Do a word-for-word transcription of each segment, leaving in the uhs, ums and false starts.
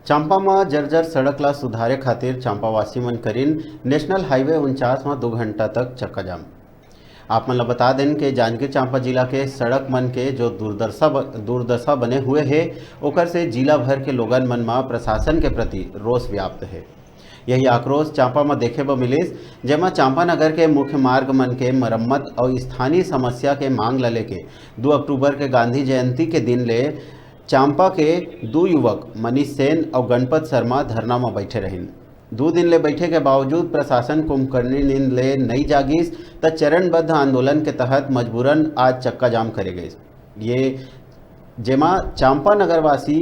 चांपा म जर्जर सड़क ला सुधारे खातिर चांपावासी मन करिन नेशनल हाईवे उनचास म दो घंटा तक चक्का जाम। आप मन ला बता देन के जांजगीर चांपा जिला के सड़क मन के जो दुर्दशा ब-, दुर्दशा बने हुए हे, ओकर से जिला भर के लोगन मन म प्रशासन के प्रति रोष व्याप्त हे। यही आक्रोश चांपा म देखे बर मिलिस, जेमा चांपा नगर के मुख्य मार्ग मन के मरम्मत अउ स्थानीय समस्या के मांग ल लेके दो अक्टूबर के गांधी जयंती के दिन ले चांपा के दू युवक मनीष सेन अउ गणपत शर्मा धरना म बैठे रहिन। दू दिन ले बैठे के बावजूद प्रशासन कुंभकर्णी नींद ले नइ जागिस, त चरणबद्ध आंदोलन के तहत मजबूरन आज चक्का जाम करे गइस। ये जेमा चांपा नगरवासी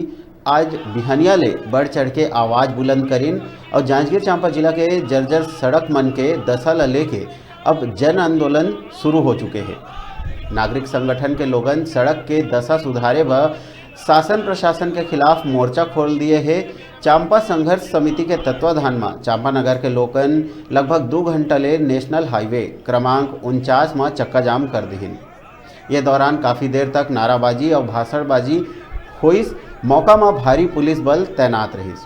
आज बिहनिया ले बढ़ चढ़ के आवाज बुलंद करिन अउ जांजगीर चांपा जिला के जर्जर सड़क मन के दशा ल लेके अब जन आंदोलन शुरू हो चुके हे। नागरिक संगठन के लोगन सड़क के दशा सुधारे बर शासन प्रशासन के खिलाफ मोर्चा खोल दिए हे। चांपा संघर्ष समिति के तत्वाधान म चांपा नगर के लोगन लगभग दू घंटा ले नेशनल हाईवे क्रमांक उनचास म चक्का जाम कर दिहिन। ये दौरान काफी देर तक नाराबाजी अउ भाषणबाजी होइस। मौका म भारी पुलिस बल तैनात रहिस।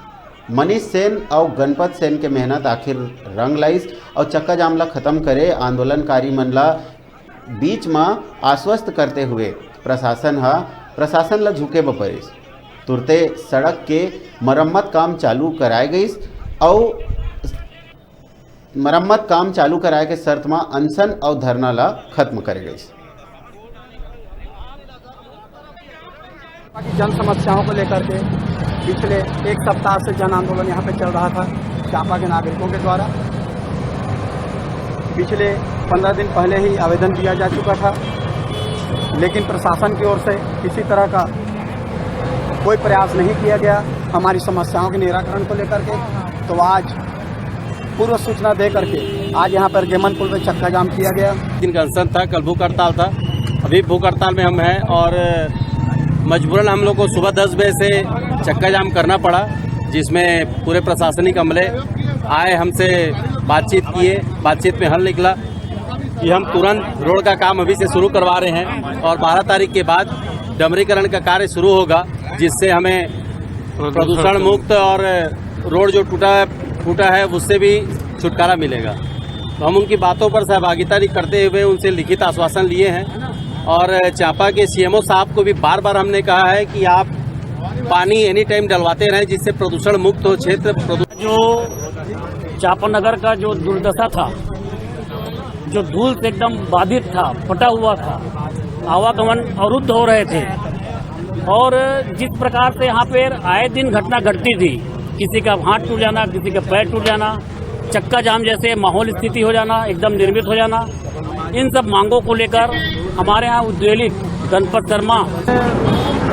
मनीष सेन अउ गणपत सेन के मेहनत आखिर रंग लाइस अउ चक्का जाम ला खत्म करे आंदोलनकारी मन ला बीच म आश्वस्त करते हुए प्रशासन ह, प्रशासन ला झुके बर परिस। तुरते सड़क के मरम्मत काम चालू कराए गइस अउ मरम्मत काम चालू कराए के शर्त म अनशन अउ धरना ला खत्म करे गइस। बाकी जन समस्याओं को लेकर के पिछले एक सप्ताह से जन आंदोलन यहाँ पे चल रहा था चांपा के नागरिकों के द्वारा। पिछले पंद्रह दिन पहले ही आवेदन दिया जा चुका था, लेकिन प्रशासन की ओर से किसी तरह का कोई प्रयास नहीं किया गया हमारी समस्याओं के निराकरण को लेकर के। तो आज पूर्व सूचना दे करके आज यहाँ पर गेमन पुल पे चक्का जाम किया गया। दिन का अनशन था, कल भूख हड़ताल था, अभी भूख हड़ताल में हम हैं और मजबूरन हम लोग को सुबह दस बजे से चक्का जाम करना पड़ा, जिसमें पूरे प्रशासनिक अमले आए, हमसे बातचीत किए। बातचीत में हल निकला कि हम तुरंत रोड का काम अभी से शुरू करवा रहे हैं और बारह तारीख के बाद डामरीकरण का कार्य शुरू होगा, जिससे हमें प्रदूषण मुक्त और रोड जो टूटा फूटा है उससे भी छुटकारा मिलेगा। तो हम उनकी बातों पर सहभागिता करते हुए उनसे लिखित आश्वासन लिए हैं और चांपा के सीएमओ साहब को भी बार बार हमने कहा है कि आप पानी एनी टाइम डलवाते रहें, जिससे प्रदूषण मुक्त हो क्षेत्र। प्रदू- जो चांपा नगर का जो दुर्दशा था, जो धूल से एकदम बाधित था, फटा हुआ था, आवागमन अवरुद्ध हो रहे थे और जिस प्रकार से यहाँ पर आए दिन घटना घटती थी, किसी का हाथ टूट जाना, किसी का पैर टूट जाना, चक्का जाम जैसे माहौल स्थिति हो जाना, एकदम निर्मित हो जाना, इन सब मांगों को लेकर हमारे यहाँ उद्वेलित गणपत शर्मा।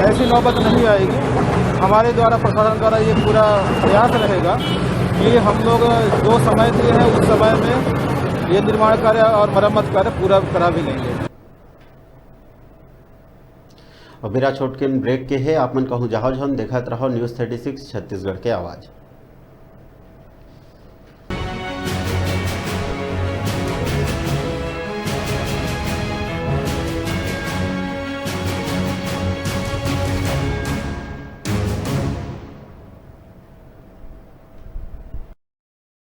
ऐसी नौबत नहीं आएगी। हमारे द्वारा, प्रशासन द्वारा ये पूरा प्रयास रहेगा कि हम लोग जो समय दिए हैं उस समय में ये निर्माण कार्य और मरम्मत कार्य पूरा करा भी लेंगे। अउ बेरा छोटकिन ब्रेक के हे, आप मन कहूँ जाहौ झन, देखत रहौ न्यूज़ थर्टी सिक्स छत्तीसगढ़ के आवाज़।